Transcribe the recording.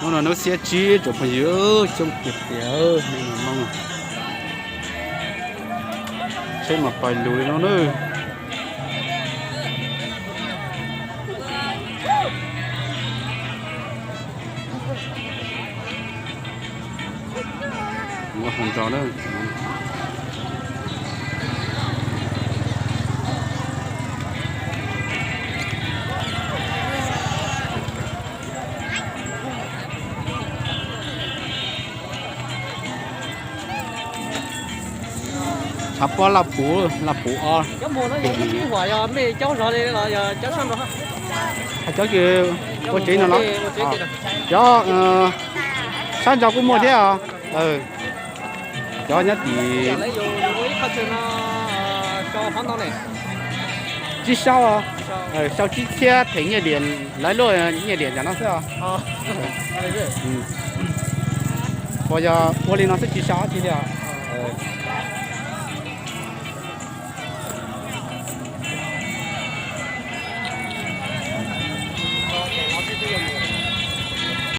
Hnub no hnub xiab tsib tsoom phooj ywg, coob tiag tiag, hnub no Hmoob tsheb mas pais lug li no na. Ua hauv nrog na. Tshav pob laj puv, laj puv ob. Hais cov ua tsev no los? Cov sab nraud kuj muaj thiab os. Cov nyob tim tsib sau, sau tsib txhiab them nyiaj diam, lawv luaj nyiaj diam ntawm no xwb os. Puas yog ua li no xwb tsis sau dab tsi li os?